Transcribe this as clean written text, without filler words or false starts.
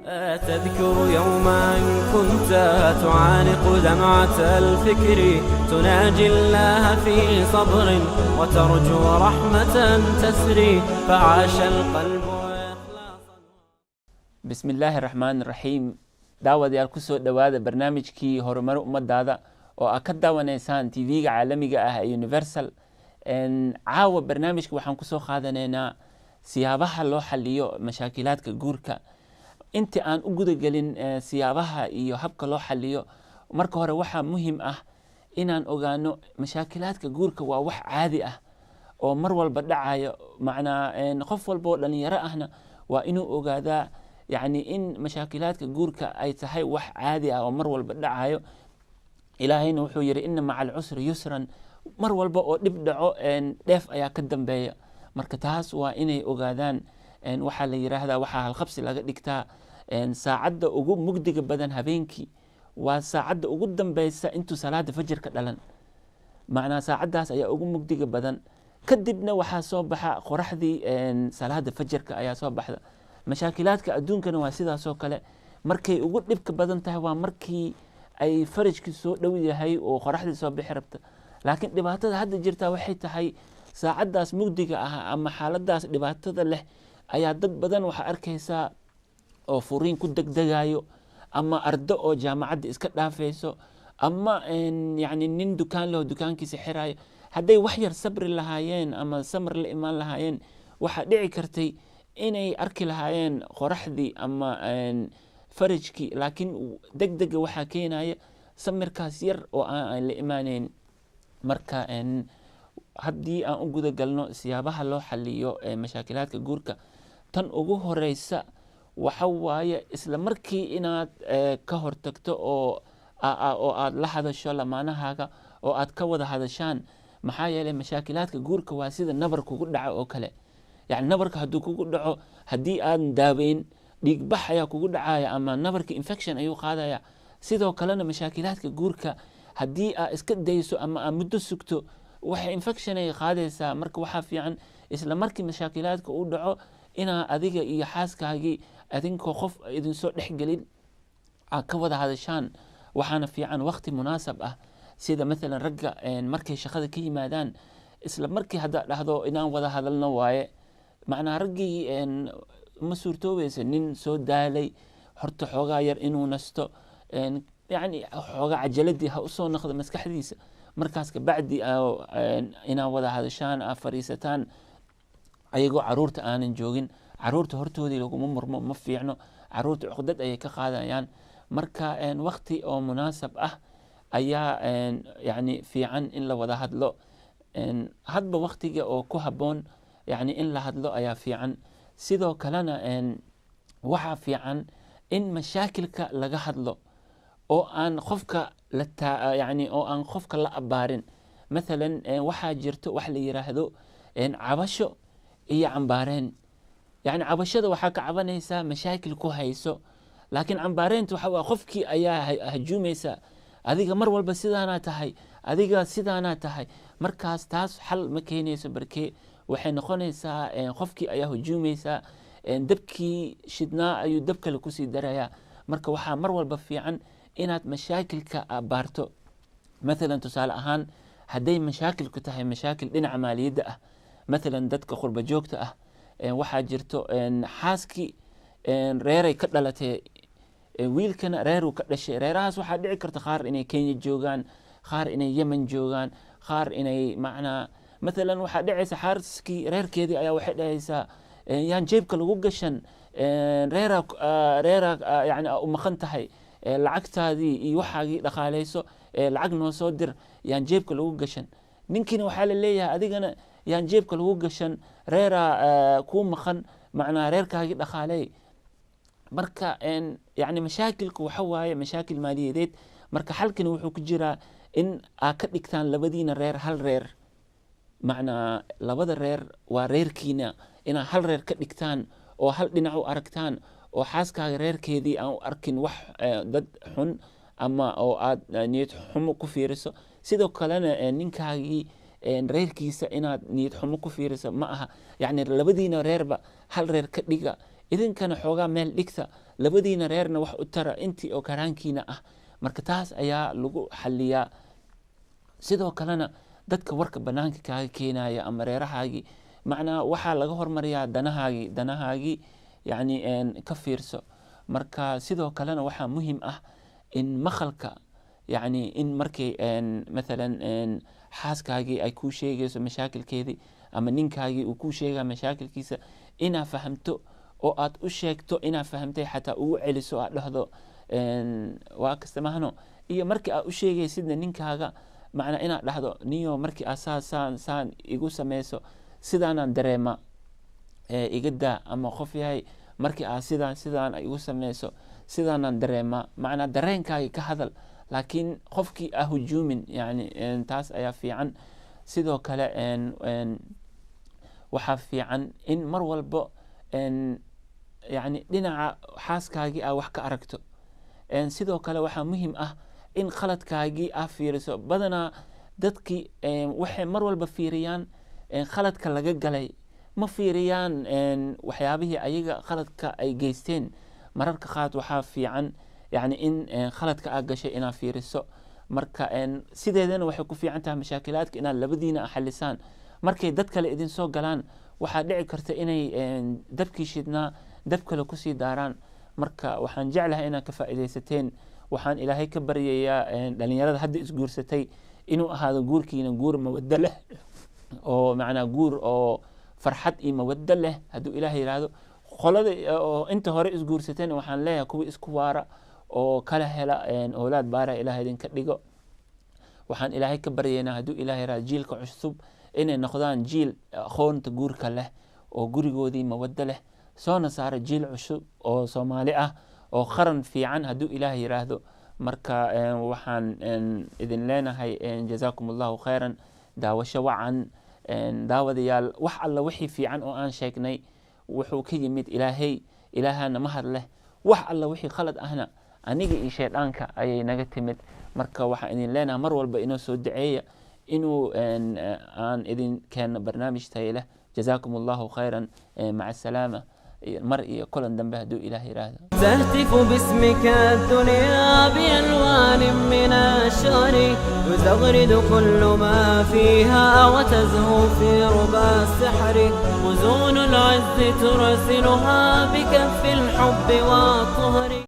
أتذكر يوما كنت تعانق دمعة الفكر، تناجي الله في صبر وترجو رحمة تسري، فعاش القلب إخلاصا. Bismi illaahi raxmaan raxiim. Daawadayaal, kusoo dhowaada barnaamijkii Horumar Ummadaada oo aad ka daawanaysaan TV-ga caalamiga ah ee Universal. Caawa barnaamijka waxaan kusoo qaadanaynaa siyaabaha loo xaliyo mashaakilaadka guurka. Inta aan u gudagelin siyaabaha iyo habka loo xaliyo, marka hore waxaa muhiim ah inaan ogaano mashaakilaadka guurka waa wax caadi ah oo mar walba dhacayo. Macnaa qof walba oo dhalinyaro ahna waa inuu ogaadaa, yacni, in mashaakilaadka guurka ay tahay wax caadi ah oo mar walba dhacayo. Ilaahayna wuxuu yidhi: "Ina maca alcusri yusran." Mar walba oo dhib dhaco, dheef ayaa ka dambeeya. Marka taas waa inay ogaadaan. Waxaa la yiraahdaa, waxaa halqabsi laga dhigtaa, saacadda ugu mugdiga badan habeenkii waa saacadda ugu dambeysa intuu salaada fajirka dhalan. Macnaa saacaddaas ayaa ugu mugdiga badan, kadibna waxaa soo baxa qoraxdii salaada fajirka ayaa soo baxda. Mashaakilaadka adduunkana waa sidaasoo kale. Markay ugu dhibka badan tahay waa markii ay farajkii soo dhow yahay oo qoraxdii soo bixi rabta. Laakiin dhibaatada hadda jirtaa waxay tahay saacaddaas mugdiga ah ama xaaladaas dhibaatada leh ayaa dad badan waxaa arkaysaa oo furiin ku degdegayo, ama ardo oo jaamacadda iska dhaafayso, ama yacni nin dukaan leh oo dukaankiisa xirayo. Hadday wax yar sabri lahaayeen ama samar la imaan lahaayeen, waxaa dhici kartay inay arki lahaayeen qoraxdii ama farajkii. Laakiin degdega waxaa keenaya samirkaas yar oo aan la imaaneyn. Marka haddii aan u guda galno siyaabaha loo xaliyo mashaakilaadka guurka, tan ugu horeysa waxa waaye isla markii inaad ka hortagto oo aad la hadasho lamaanahaaga oo aad ka wada hadashaan. Maxaa yeelay, mashaakilaadka guurka waa sida nabar kugu dhaco oo kale. Yani nabarka hadduu kugu dhaco, haddii aadan daaweyn, dhiigbax ayaa kugu dhacaya ama nabarka infection ayuu qaadaya. Sidoo kalena mashaakilaadka guurka haddii aad iska dayso ama aad muddo sugto, waxay infection ay qaadaysaa. Marka waxaa fiican isla markii mashaakilaadka uu dhaco inaa adiga iyo xaaskaagii, adinkoo qof idinsoo dhexgelin, aad ka wada hadashaan. Waxaana fiican waqti munaasab ah, sida mathalan ragga markay shaqada ka yimaadaan. Isla markii haddaad dhahdo inaan wada hadalno waaye, macnaha raggii ma suurtoobeyso. Nin soo daalay horta xoogaa yar inuu nasto, yacni xoogaa cajaladii ha usoo noqdo maskaxdiisa. Markaas kabacdi inaa wada hadashaan, aa fadhiisataan ayagoo caruurta aanan joogin. Caruurta hortoodii laguma murmo, ma fiicno. Caruurta cuqdad ayay ka qaadayaan. Marka waqti oo munaasab ah ayaa yani fiican in la wada hadlo. Hadba waqtiga oo ku habboon, yani, in la hadlo ayaa fiican. Sidoo kalena waxaa fiican in mashaakilka laga hadlo oo aan qofka la yani oo aan qofka la abaarin. Mathalan waxaa jirto wax la yiraahdo cabasho iyo cambaareen. Yani cabashada waxaa ka cabanaysaa mashaakil ku hayso, laakiin cambaareynta waxa waa qofkii ayaa hajuumaysa: "Adiga mar walba sidaanaa tahay, adiga sidaanaa tahay." Markaas taas xal ma keenayso. Barkee waxay noqonaysaa qofkii ayaa hujuumaysaa, dabkii shidnaa ayuu dab kale kusii darayaa. Marka waxaa mar walba fiican inaad mashaakilka abaarto. Mathalan, tusaale ahaan, hadday mashaakilku tahay mashaakil dhinaca maaliyadda ah, mathalan dadka qurba joogta ah, waxaa jirto xaaskii reeray ka dhalatay, wiilkana reeruu ka dhashay. Reerahaas waxaa dhici karta qaar inay Kenya joogaan, qaar inay Yemen joogaan, qaar inay macnaa mathalan waxaa dhacaysa xaaskii reerkeedii ayaa waxay dhahaysaa: "Yaan jeebka lagu gashan, reeraa reeraa yani u maqan tahay, lacagtaadii iyo waxaagii dhaqaaleyso, lacag noo soo dir, yaan jeebka lagu gashan." Ninkiina waxaa la leeyahay: "Adigana yaan jeebka lagu gashan, reeraa kuu maqan, macnaa reerkaagii dhaqaaleey." Marka yani mashaakilku waxa waaye mashaakil maaliyadeed. Marka xalkani wuxuu ku jiraa in aad ka dhigtaan labadiina reer hal reer. Macnaa labada reer waa reerkiina, inaad hal reer ka dhigtaan oo hal dhinac u aragtaan, oo xaaskaaga reerkeedii aan u arkin wax dad xun ama oo aad niyad xumo ku fiiriso. Sidoo kalena ninkaagii reerkiisa inaad niyad xumo ku fiiriso ma aha. Yacni labadiina reerba hal reer ka dhiga. Idinkana xoogaa meel dhigta, labadiina reerna wax u tara intii oo karaankiina ah. Marka taas ayaa lagu xaliyaa. Sidoo kalena dadka warka banaanka kaaga keenaya ama reerahaagii, macnaa waxaa laga hormariyaa danahaagii, danahaagii yacni ka fiirso. Marka sidoo kalena waxaa muhiim ah in maqalka, yacni in markay mathalan xaaskaagii ay kuu sheegayso mashaakilkeedii ama ninkaagii uu kuu sheegaya mashaakilkiisa, inaa fahamto oo aad u sheegto inaa fahamtay, xataa ugu celiso, aad dhahdo waa kasta mahno. Iyo markii aad u sheegaysidna ninkaaga, macnaa inaad dhahdo, niyo, markii aad saa saan saan igu sameyso sidaanaan dareema, iga daa, ama qof yahay, markii aad sidaan sidaan igu sameyso sidaanaan dareemaa. Macnaa dareenkaaga ka hadal, laakiin qofkii ah hujuumin, yani taas ayaa fiican. Sidoo kale waxaa fiican in mar walbo yani dhinaca xaaskaagii aa wax ka aragto. Sidoo kale waxaa muhiim ah in khaladkaagii aa fiiriso. Badanaa dadkii waxay mar walba fiiriyaan khaladka laga galay, ma fiiriyaan waxyaabihii ayaga khaladka ay geysteen. Mararka qaar waxaa fiican yani in khaladka aa gashay inaad fiiriso. Marka sideedana waxay ku fiican tahay mashaakilaadka inaad labadiina xalisaan. Markay dad kale idin soo galaan, waxaa dhici karta inay dabkii shidnaa dab kale kusii daaraan. Marka waxaan jeclahay inaad ka faa'iidaysateen. Waxaan Ilaahay ka baryayaa dhalinyarada hadda isguursatay inuu ahaado guurkiina guur mawaddo leh, oo macnaa guur oo farxad iyo mawaddo leh, hadduu Ilaah yidhaahdo. Qolada oo inta hore isguursateen waxaan leeyahay kuwii isku waara oo kala hela oolaad baara Ilaah idinka dhigo. Waxaan Ilaahay ka baryaynaa, hadduu Ilaah yidhahdo, jiilka cusub inay noqdaan jiil aqoonta guurka leh oo gurigoodii mawaddo leh soona saara, jiil cusub oo Soomaali ah oo qaran fiican, hadduu Ilaah yidhaahdo. Marka waxaan idin leenahay jazaakum Allahu khayran, daawasho wacan. Daawadayaal, wax alla wixii fiican oo aan sheegnay wuxuu ka yimid Ilaahay, Ilaahana mahad leh. Wax alla wixii khalad ahna aniga iyo shayddaanka ayay naga timid. Marka waxaan idin leenahay mar walba inoo soo duceeya inuu aan idin keenno barnaamij tayo leh. Jazaakum Allahu khayran, maca asalaama, mar iyo kulan dambe hadduu Ilaah yidhaahdo. تهتف باسمك الدنيا بألوان من الشعر، يزغرد كل ما فيها وتزهو في ربى السحر. مزون العز ترسلها بكف الحب والطهر.